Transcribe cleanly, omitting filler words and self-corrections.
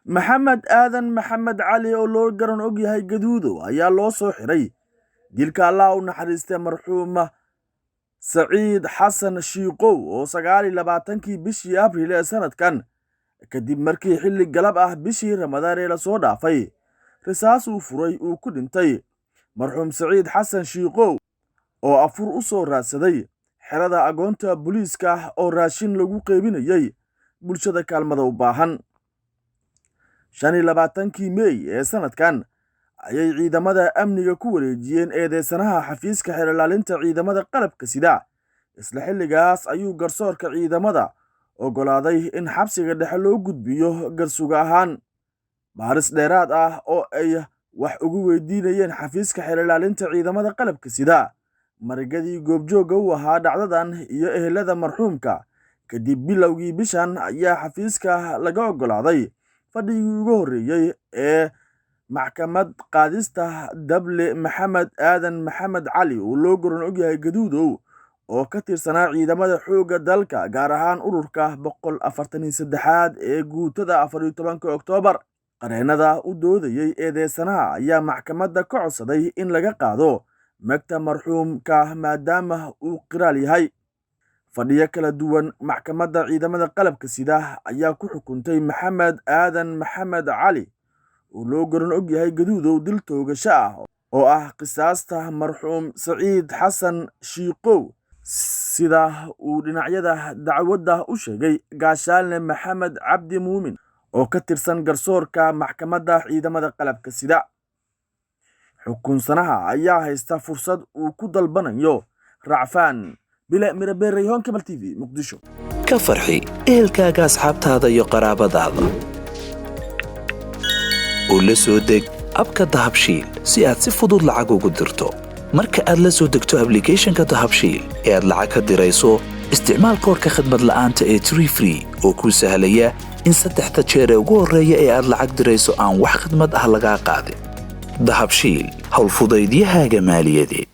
Maxamed Aadan Maxamed Cali, oo loo garan og yahay Gaduudow, ayaa loo soo xiray dilka Allah u naxariistay marxuuma Saciid Xasan Shiiqow oo 29-kii bishii Abriil ee sanadkan, kadib markii xilli galab ah bishii Ramadaan ee lasoo dhaafay risaas uu furay uu ku dhintay marxuum Saciid Xasan Shiiqow, oo afur u soo raadsaday xerada agoonta booliiska oo raashin lagu qeybinayay bulshada kaalmada u baahan. 25-kii Meey ee sanadkan ayay ciidamada amniga ku wareejiyeen eedeysanaha xafiiska xeer ilaalinta ciidamada qalabka sida. Isla xilligaas ayuu garsoorka ciidamada oggolaaday in xabsiga dhexe loo gudbiyo garsuga ahaan. Baaris dheeraad ah oo ay wax ugu weydiinayeen xafiiska xeer ilaalinta ciidamada qalabka sida marigadii goobjoogga u ahaa dhacdadan iyo ehelada marxuumka kadib, bilowgii bishan ayaa xafiiska laga oggolaaday fadhigii ugu horreeyey ee maxkamad qaadista dable Maxamed Aadan Maxamed Cali, oo loo goran ogyahay Gaduudow, oo ka tirsanaa ciidamada xoogga dalka, gaar ahaan ururka 143aad ee guutada 14-ka Oktoobar. Qareenada u doodayey eedeysanaha ayaa maxkamadda ka codsaday in laga qaado magta marxuumka maadaama uu qiraal yahay. Fadhiyo kala duwan maxkamadda ciidamada qalabka sida ayaa ku xukuntay Maxamed Aadan Maxamed Cali, oo loo garan og yahay Gaduudow, dil toogasho ah oo ah qisaasta marxuum Saciid Xasan Shiiqow, sida uu dhinacyada dacwadda u sheegay gaashaanle Maxamed Cabdi Muumin oo ka tirsan garsoorka maxkamadda ciidamada qalabka sida. Xukunsanaha ayaa haysta fursad uu ku dalbanayo racfaan. Bile Mirabeerey, Horn Cable TV, Muqdisho. Ka farxi ehelkaaga, asxaabtaada iyo qaraabadaada oo la soo deg app-ka Dahabshiil si aad si fudud lacag ugu dirto. Marka aad la soo degto application-ka Dahabshiil ee aad lacag ka dirayso, isticmaal koodhka khadmad la'aanta ee tree free oo kuu sahlaya in saddexda jeer ee ugu horreeya ee aad lacag dirayso aan wax khadmad ah lagaa qaadin. Dahabshiil, howlfudaydiyahaaga maaliyadeed.